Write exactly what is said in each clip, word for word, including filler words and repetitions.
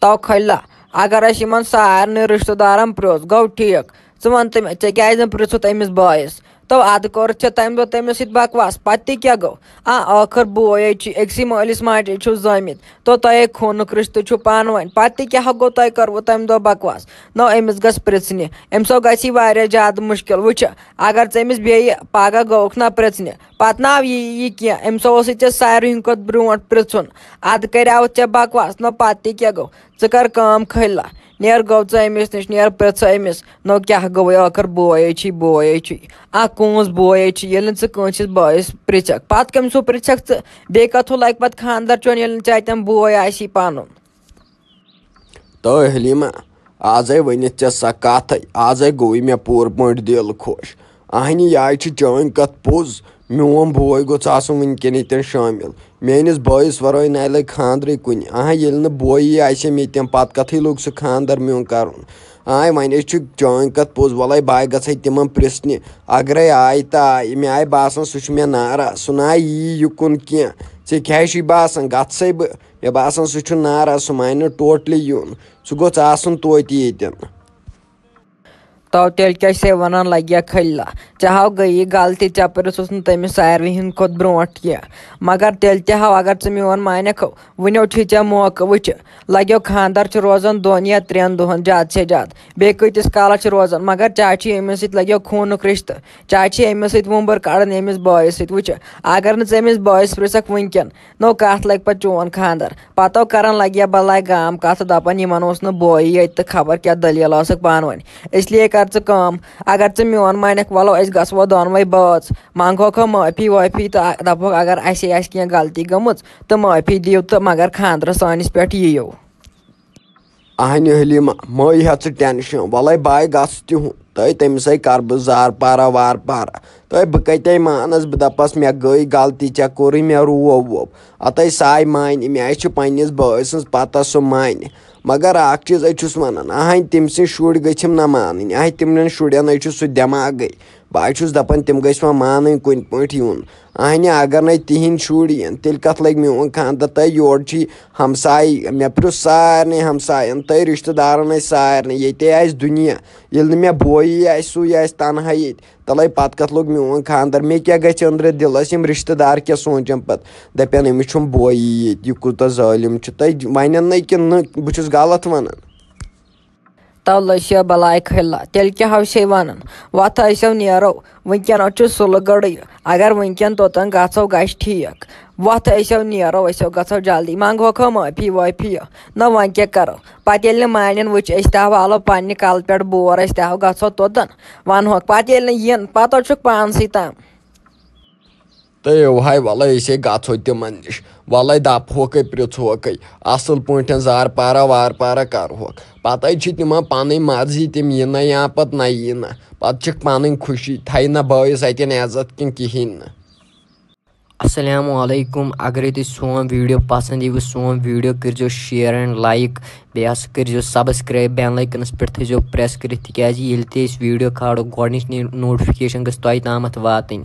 تو کھلہ، اگر اسہِ یِمن سارنٕے رشتہٕ دارن پرٛژھ، گوٚو ٹھیٖک۔ ژٕ وَن تہٕ مےٚ، ژےٚ کیٛازِ نہٕ پرٛژھُتھ أمِس بٲیِس؟ تو ادٕ کوٚرُتھ ژےٚ تَمہِ دۄہ تٔمِس سۭتۍ بکواس، پتہٕ تہِ کیٛاہ گوٚو؟ آ، ٲخٕر بوے چھُ، أکسٕے مٲلِس ماجہِ چھُ زٲمِتۍ، تو تۄہے خوٗنُک رشتہٕ چھُ پانہٕ ؤنۍ، پتہٕ تہِ کیٛاہ گوٚو؟ تۄہہِ کٔروٕ تَمہِ دۄہ بکواس؟ نہ، أمِس گژھِ پرٛژھنہِ، أمۍ سو گژھِ یہِ واریاہ زیادٕ مُشکِل۔ وٕچھِ، اگر ژٕ أمِس بیٚیہِ پگاہ گوٚوکھ نہ پرٛژھنہِ، پتہٕ نہ آو یہِ، یہِ کینٛہہ، أمۍ سا اوسُے ژےٚ ساروٕے ہٕنٛدِ کھۄتہٕ برونٛٹھ پرٛژھُن۔ ادٕ کریاوُتھ ژےٚ بکواس، نہ پتہٕ تہِ کیٛاہ گوٚو؟ ژٕ کر کٲم کھٔلۍ لا، نیر گوٚو ژٕ أمِس نِش، نیر پرٛژھ أمِس، نو کیٛاہ گوٚوُے؟ ٲخٕر بوے چھُے، بوے چھُے۔ اکھ کونٛز بوے چھُ، ییٚلہِ نہٕ ژٕ کٲنٛسہِ ہٕنٛز بٲیِس پرٛژھکھ، پتہٕ کٔمۍ سُنٛد پرٛژھکھ ژٕ؟ بیٚیہِ کتھٕ لگہِ پتہٕ خانٛدر چون، ییٚلہِ نہٕ ژےٚ اتٮ۪ن بوے آسی پنُن؟ تو حلیمہ، آزے ؤنِتھ ژےٚ سۄ کتھے، آزے گوٚوُے مےٚ پوٗرٕ پٲٹھۍ دِل خۄش۔ اہنہِ، یہِ چھِ چٲنۍ کتھ پوٚز۔ میون بوے گوٚژھ آسُن وٕنکیٚن ییٚتٮ۪ن شٲمِل۔ میٲنِس بٲیِس ورٲے نَے لگہِ خانٛدرٕے کُنہِ۔ اہاں، ییٚلہِ نہٕ بویی آسہِ مےٚ، تَمہِ پتہٕ کتھٕے لوٚگ سُہ خانٛدر میون کرُن؟ آے، وۄنۍ چھُ چٲنۍ کتھ پوٚز۔ وۄلے بہٕ گژھے تِمن پرژھنہِ۔ اگرے آے تہٕ آے، مےٚ آے باسان سُہ چھُ مےٚ ناراض۔ سُہ نہ یی یُکُن کینٛہہ۔ ژےٚ کیٛاہ چھُے باسان؟ گژھے بہٕ۔ مےٚ باسان، سُہ چھُ ناراض، سُہ مانہِ نہٕ totally یُن۔ سُہ گوٚژھ آسُن توتہِ ییٚتٮ۪ن۔ تو تیٚلہِ کیٛاہ چھے وَنان لگیا کھٔلۍ لا؟ ژےٚ ہاو گٔیی غلطی، ژےٚ پرٛژھُس نہٕ تٔمِس ساروی ہٕنٛدِ کھۄتہٕ برونٛٹھ کینٛہہ۔ مگر تیٚلہِ تہِ ہاو، اگر ژٕ میون مانکھ، وٕنیو چھُے ژےٚ موقعہٕ۔ وٕچھِ، لگیو خانٛدر چھُ روزان دۄن یا ترٛٮ۪ن دۄہن، زیادٕ سے زیادٕ۔ بیٚیہِ کۭتِس کالس چھُ روزان؟ مگر چاہے چھُے أمِس سۭتۍ لگیو خوٗنُک رِشتہٕ، چاہے چھُے أمِس سۭتۍ وُمبٕر کڑان أمِس بٲیِس سۭتۍ۔ وٕچھِ، اگر نہٕ ژٕ أمِس بٲیِس پرٛژھکھ وٕنکٮ۪ن، نو کتھ لگہِ پتہٕ چون خانٛدر۔ پتو کران لگیا بلاے گام کتھ، دپان یِمن اوس نہٕ بویی ییٚتہِ تہٕ خبر کیٛاہ دٔلیٖل ٲسٕکھ پانہٕ ؤنۍ۔ اس لیے کر ژٕ کٲم، اگر ژٕ میون مانکھ، ولو أسۍ گژھو دۄنوے بٲژ، منٛگہوکھ معٲفی وٲفی تہٕ دپہوکھ اگر اسے آسہِ کینٛہہ غلطی گٔمٕژ تہٕ معٲفی دِیِو تہٕ مگر خانٛدرس سٲنِس پٮ۪ٹھ یِیِو۔ اہنہِ حلیمہ، مہ ہیٚہ ژٕ tension، وَلَے بہٕ گژھٕ تِہُنٛد۔ تہٕ تٔمِس ہے کَرٕ بہٕ زار پارہ وار پارہ۔ تہٕ بہٕ کَتہِ مانَس، بہٕ دَپَس مےٚ گٔے غلطی، ژےٚ کوٚرُے مےٚ روب ووب۔ اَتَے ساے مانہِ، مےٚ ہے چھِ پنٛنِس بٲے سٕنٛز پَتہ، سُہ مانہِ۔ مگر اَکھ چیٖز ہے چھُس وَنان، اہنہِ تٔمۍ سٕنٛدۍ شُرۍ گٔژھِم نہ مانٕنۍ، اہنہِ تِمنٕے شُرٮ۪ن ہے چھُ سُہ دٮ۪ماغٕے۔ بہٕ حظ چھُس دَپان، تِم گٔژھۍ وۄنۍ مانٕنۍ کُنہِ پٲٹھۍ یُن۔ اہنہِ، اگر نَے تِہِنٛدۍ شُرۍ یِن، تیٚلہِ کَتھ لَگہِ میون خانٛدر؟ تۄہہِ یورٕ چھِ یہِ ہمسایہِ، مےٚ پرٛژھ سارنٕے ہمساین تہٕ رِشتہٕ دارن ٲسۍ سارنٕے، ییٚتے آسہِ دُنیا۔ ییٚلہِ نہٕ مےٚ بویی آسہِ، سُے آسہِ تنہا ییٚتہِ، تَلَے پَتہٕ کَتھ لوٚگ میون خانٛدر؟ مےٚ کیٛاہ گژھِ أنٛدرٕ دِلَس، یِم رِشتہٕ دار کیٛاہ سونٛچَن پَتہٕ؟ دَپَن، أمِس چھُم بویی ییٚتہِ، یہِ کوٗتاہ ظٲلِم چھُ۔ تۄہہِ وَنَن نَے کِنہٕ نہٕ، بہٕ چھُس غلط وَنان؟ تو لٔسِو بلاے کھٔلہ، تیٚلہِ کیٛاہ ہاو چھے وَنان؟ وۄتھ أسٮ۪و نیرو، وٕنکٮ۪ن چھُ سُلہٕ گٔڑٕے، اگر وٕنکٮ۪ن توٚتَن گژھو گژھِ ٹھیٖک۔ وۄتھ أسٮ۪و نیرو، أسٮ۪و گژھو جلدی، منٛگہوکھو معٲفی وٲفی۔ نہ وۄنۍ کیٛاہ کَرو؟ پَتہٕ ییٚلہِ نہٕ مانن، وٕچھ أسۍ تہِ ہاو والو پنٛنہِ کَلہٕ پٮ۪ٹھ بور، أسۍ تہِ ہاو گژھو توٚتَن۔ وَنہوکھ پَتہٕ ییٚلہِ نہٕ یِن، پَتہٕ چھُکھ پانسٕے تام۔ تہٕ یوہے وَلَے أسے گژھو تِمن نِش۔ وَلَے دَپہوکھے، پرٛژھوکھے، اَصٕل پٲٹھۍ زار پارہ وار پارہ کَرہوکھ۔ پَتہٕ چھِ تِمن پَنٕنۍ مرضی، تِم یِنہ یا پَتہٕ نہ یِنہ۔ پَتہٕ چھِکھ پَنٕنۍ خوشی، تھایہِ نہ بٲیِس اَتٮ۪ن عزت کِنہٕ کِہیٖنۍ نہٕ۔ السلام علیکم، اگرے تۄہہِ سون video پسند ییٖوٕ، سون video کٔرزیو share and like، بیٚیہِ ہسا کٔرزیو subscribe، bell icon پٮ۪ٹھ تھٲیزیو press کٔرِتھ، تِکیازِ ییٚلہِ تہِ أسۍ video کھالو، گۄڈنِچ notification گٔژھ تۄہہِ تامَتھ واتٕنۍ۔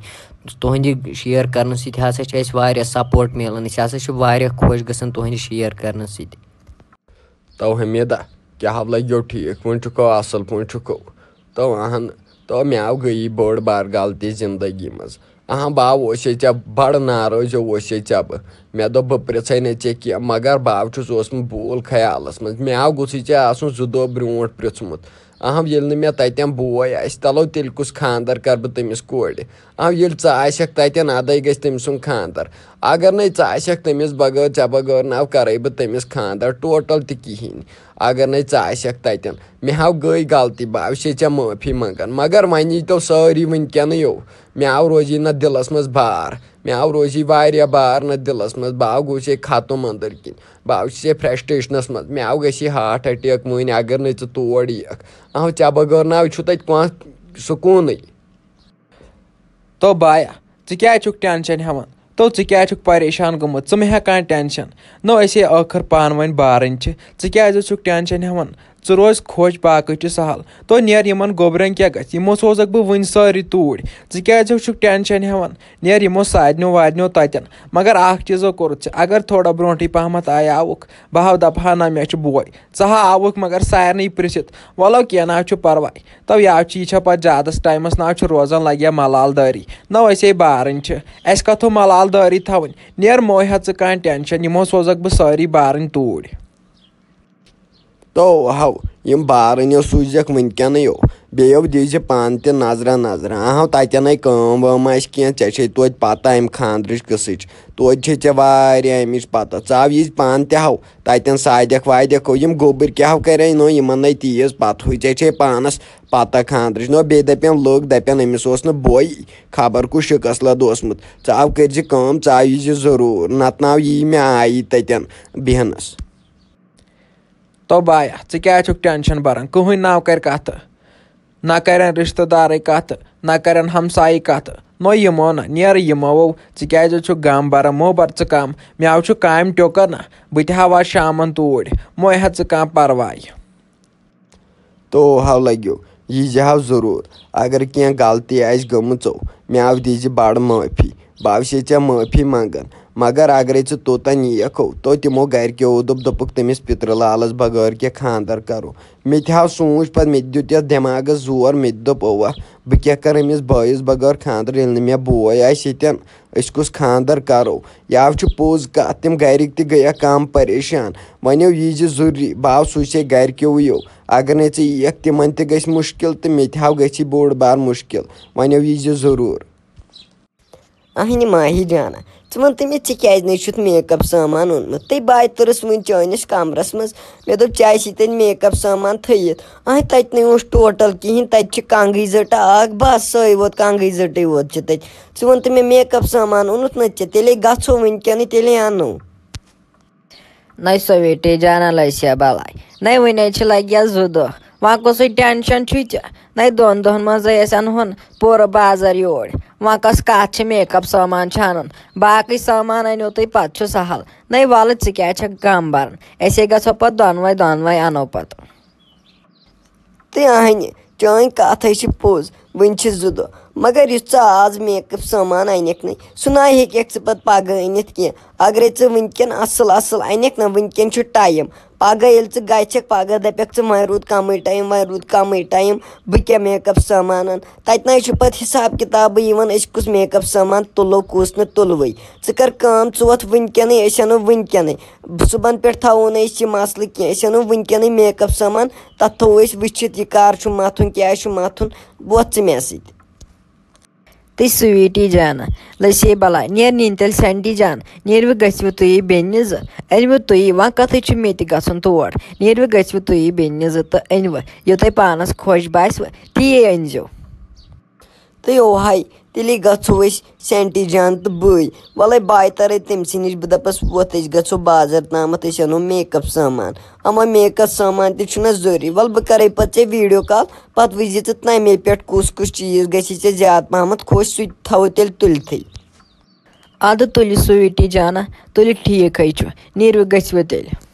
تُہنٛدِ share کرنہٕ سۭتۍ ہسا چھِ اَسہِ واریاہ support مِلان، أسۍ ہسا چھِ واریاہ خۄش گژھان تُہنٛدِ share کرنہٕ سۭتۍ۔ تو حمیدہ، کیٛاہ حال لگیو؟ ٹھیٖک پٲٹھۍ چھُکھو؟ اَصٕل پٲٹھۍ چھُکھو؟ تو اہن، تو مےٚ آو گٔیی بٔڑ بار غلطی زندگی منٛز۔ اہن، بہٕ آو اوسے ژےٚ بڑٕ ناراض اوسے ژےٚ بہٕ۔ مےٚ دوٚپ بہٕ پرٛژھے نہٕ ژےٚ کینٛہہ، مگر بہٕ آو چھُس اوسمُت بوٗل خیالس منٛز۔ مےٚ آو گوٚژھُے ژےٚ آسُن زٕ دۄہ برونٛٹھ پرٛژھمُت۔ اہم، ییٚلہِ نہٕ مےٚ تَتٮ۪ن بوے آسہِ، تَلو تیٚلہِ کُس خانٛدر کَرٕ بہٕ تٔمِس کورِ؟ اہم، ییٚلہِ ژٕ آسٮ۪کھ تَتٮ۪ن، اَدَے گژھِ تٔمۍ سُنٛد خانٛدر۔ اگر نَے ژٕ آسٮ۪کھ تٔمِس بغٲر، ژےٚ بغٲر نہ کَرَے بہٕ تٔمِس خانٛدر total تہِ کِہیٖنۍ۔ اگر نَے ژٕ آسٮ۪کھ تَتٮ۪ن، مےٚ ہاو گٔے غلطی، بہٕ آوسے ژےٚ معٲفی منٛگان، مگر وۄنۍ یی تو سٲری وٕنکٮ۪نٕے یو۔ مےٚ آو روزی نہ دِلَس منٛز بار، مےٚ آو روزی واریاہ بار نہ دِلَس منٛز، بہٕ آو گوٚوسے ختم أنٛدٕرۍ کِنۍ۔ بہٕ آوسے frustration منٛز، مےٚ آو گژھِ heart attack وٕنۍ اگر نَے ژٕ تور یِیَکھ۔ اہم، ژےٚ بغٲر نہ چھُ تَتہِ کانٛہہ سکوٗنٕے۔ تو بایا، ژٕ کیٛازِ چھُکھ tension ہٮ۪وان؟ تو ژٕ کیٛازِ چھُکھ پریشان گوٚمُت؟ ژٕ مہ ہےٚ کانٛہہ tension۔ نو أسے ٲخٕر پانہٕ ؤنۍ بارٕنۍ چھِ، ژٕ کیٛازِ چھُکھ tension ہٮ۪وان؟ ژٕ روز خۄش، باقٕے چھُ سہل۔ تو نیر، یِمن گوٚبرٮ۪ن کیٛاہ گژھِ؟ یِمو سوزکھ بہٕ وُنۍ سٲری توٗرۍ۔ ژٕ کیٛازِ چھُکھ ٹینشن ہٮ۪وان؟ نیر، یِمو سارنیو وارنیو تتٮ۪ن۔ مگر اکھ چیٖزو کوٚرُتھ ژےٚ، اگر تھوڑا برونٛٹھٕے پہمتھ آیاوُکھ، بہٕ ہاو دپہٕ ہا نہ مےٚ چھُ بوے۔ ژٕ ہا آوُکھ مگر سارنٕے پرژھِتھ۔ ولو کینٛہہ نہ چھُ پرواے۔ تو یاو چی چھا پتہٕ زیادس ٹایمس نہ چھُ روزان، لگہِ ہا ملال دٲری۔ نہ أسے بارٕنۍ چھِ، اسہِ کتھو ملال دٲری تھاوٕنۍ۔ نیر، مہٕ ہے ژٕ کانٛہہ ٹینشن، یِمو سوزکھ بہٕ سٲری بارٕنۍ توٗرۍ۔ تو ہو، یِم بارٕنۍ یو سوٗزٮ۪کھ وٕنکٮ۪نٕے یو۔ بیٚیہِ یو دیٖزِ پانہٕ تہِ نظرا نظرا۔ اہو، تتٮ۪نَے کٲم وٲم آسہِ کینٛہہ، ژےٚ چھے توتہِ پتہ امہِ خاندرٕچ قٕصٕچ۔ توتہِ چھے ژےٚ واریاہ امِچ پتہ۔ ژٕ آو ییٖزِ پانہٕ تہِ ہو، تتٮ۪ن سادیکھ وادیکھ ہو۔ یِم گوٚبٕرۍ کیٛاہ ہو کرے نو یِمن نَے تیٖژ پتہٕے، ژےٚ چھے پانس پتہ خاندرٕچ۔ نو بیٚیہِ دپن لُکھ، دپن أمِس اوس نہٕ بوے، خبر کُس شکص لد اوسمُت۔ ژٕ آو کٔرزِ کٲم، ژٕ آو ییٖزِ ضروٗر، نتہٕ ناو یی مےٚ آیی تتٮ۪ن بیہنس۔ تو بایا، ژٕ کیٛازِ چھُکھ ٹینشن بران؟ کٕہٕنۍ ناو کرِ کتھٕ۔ نہ کرن رشتہٕ دارٕے کتھٕ، نہ کرن ہمسایہِ کتھٕ۔ نو یِمو نہ، نیر یِمو۔ ژٕ کیٛازِ چھُکھ غم بران؟ مو بر ژٕ کم۔ مےٚ آو چھُ کامہِ ٹیوٚکر نہ، بہٕ تہِ ہاو آز شامن توٗرۍ۔ مو ہے ژٕ کانٛہہ پرواے۔ تو ہاو لگیو، ییٖزِ ہاو ضروٗر۔ اگر کینٛہہ غلطی آسہِ گٔمٕژو، مےٚ آو دیٖزِ بڑٕ معٲفی۔ بہٕ آوسے ژےٚ معٲفی منٛگان، مگر اگرے ژٕ توٚتن یِیَکھ ہو، تو تِمو گرِکیو دوٚپ، دوٚپُکھ، تٔمِس پِترٕ لالس بغٲر کینٛہہ خاندر کرو۔ مےٚ تہِ ہاو سوٗنٛچ پتہٕ، مےٚ تہِ دیُت یتھ دٮ۪ماغس زور، مےٚ تہِ دوٚپ، اوہ، بہٕ کیٛاہ کرٕ أمِس بٲیِس بغٲر خاندر، ییٚلہِ نہٕ مےٚ بوے آسہِ ییٚتٮ۪ن، أسۍ کُس خاندر کرو؟ یاو چھُ پوٚز کتھ، تِم گرِکۍ تہِ گٔیکھ کم پریشان۔ وۄنۍ یو ییٖزِ ضروٗری، بہٕ آوسُے ژےٚ گرِکیوٕیو۔ اگر نَے ژٕ یِیَکھ، تِمن تہِ گژھِ مُشکل تہٕ مےٚ تہِ ہاو گژھِ بوٚڑ بار مُشکل۔ وۄنۍ یو ییٖزِ ضروٗر۔ اہنہِ ماہی جانا، ژٕ وَن تہٕ مےٚ، ژےٚ کیٛازِ نَے چھُتھ میک اپ سامان اوٚنمُت؟ تٔمۍ باے تٔرٕس وٕنۍ چٲنِس کمرس منٛز۔ مےٚ دوٚپ، ژےٚ آسی تَتہِ میک اپ سامان تھٲیِتھ۔ اہنہِ تَتہِ نَے اوس ٹوٹل کِہیٖنۍ، تَتہِ چھِ کنٛگٕے زٔٹا اکھ، بس سۄے ووت، کنٛگٕے زٔٹٕے ووت چھِ تَتہِ۔ ژٕ وَن تہٕ مےٚ، میک اپ سامان اوٚنُتھ نہ ژےٚ؟ تیٚلے گژھو وٕنکیٚنٕے، تیٚلے اَنو۔ نَے سویٹی جانا لٔسیا بلاے۔ نَے وٕنے چھِ لگیا زٕ دۄہ۔ وۄنۍ کُسٕے ٹینشن چھُے ژےٚ؟ نَے دۄن دۄہن منٛزے أسۍ اَنہون پوٗرٕ بازر یور۔ وۄنۍ کۄس کتھ چھِ، میک اپ سامان چھِ اَنُن، باقٕے سامان أنِو تُہۍ، پتہٕ چھُ سہل۔ نَے وَلہٕ، ژٕ کیٛازِ چھَکھ غم بران؟ أسے گژھو پتہٕ دۄنوَے، دۄنوَے اَنو پتہٕ۔ تہٕ اہنہِ، چٲنۍ کتھ ہے چھِ پوٚز، وٕنہِ چھِ زٕ دۄہ۔ مگر یُس ژٕ آز میک اپ سامان انکھ نَے، سُہ نَے ہیٚککھ ژٕ پتہٕ پگہہ أنِتھ کینٛہہ۔ اگرے ژٕ وٕنکٮ۪ن اصل اصل انکھ نہ، وٕنکٮ۪ن چھُ ٹایم۔ پگہہ ییٚلہِ ژٕ گژھکھ، پگہہ دپکھ ژٕ، وۄنۍ روٗد کمٕے ٹایم، وۄنۍ روٗد کمٕے ٹایم، بہٕ کیٛاہ میک اپ سامان انہٕ؟ تتہِ نَے چھُ پتہٕ حساب کتابٕے یِوان، أسۍ کُس میک اپ سامان تُلو، کُس نہٕ تُلوٕے۔ ژٕ کر کٲم، ژٕ وۄتھ وٕنکٮ۪نٕے، أسۍ انو وٕنکٮ۪نٕے۔ صُبحن پٮ۪ٹھ تھاوو نہٕ أسۍ یہِ مسلہٕ کینٛہہ، أسۍ انو وٕنکٮ۪نٕے میک اپ سامان، تتھ تھاوو أسۍ وٕچھِتھ یہِ کر چھُ متھُن، کیٛاہ چھُ متھُن، وۄتھ ژٕ مےٚ سۭتۍ۔ تہٕ سویٹی جانہ، لٔسے بلاے، نیر نِن تیٚلہِ سینٹی جان، نیرِوٕ گٔژھِوٕ تُہی بیٚنہِ زٕ، أنِوٕ تُہی، وۄنۍ کتھٕے چھُ مےٚ تہِ گژھُن تور، نیرِوٕ گٔژھِوٕ تُہی بیٚنہِ زٕ تہٕ أنِوٕ، یہِ تۄہہِ پانس خۄش باسِوٕ، تی أنۍزیو۔ تہٕ یوہے، تیٚلے گژھو أسۍ سینٹی جان تہٕ بٕے۔ وَلَے بہٕ آیہِ تَرَے تٔمۍ سٕے نِش، بہٕ دَپَس، وۄتھ أسۍ گژھو بازر تامَتھ، أسۍ اَنو میک اپ سامان۔ اَما میک اپ سامان تہِ چھُنہ ضروٗری۔ وَلہٕ بہٕ کَرَے پَتہٕ ژےٚ ویٖڈیو کال، پَتہٕ وٕچھزِ ژٕ تَمے پٮ۪ٹھ کُس کُس چیٖز گژھی ژےٚ زیادٕ پَہمَتھ خۄش، سُہ تہِ تھاوو تیٚلہِ تُلتھٕے۔ اَدٕ تُلِو سویٖٹی جانہ، تُلِو ٹھیٖک ہے چھُ، نیٖرِو گٔژھِو تیٚلہِ۔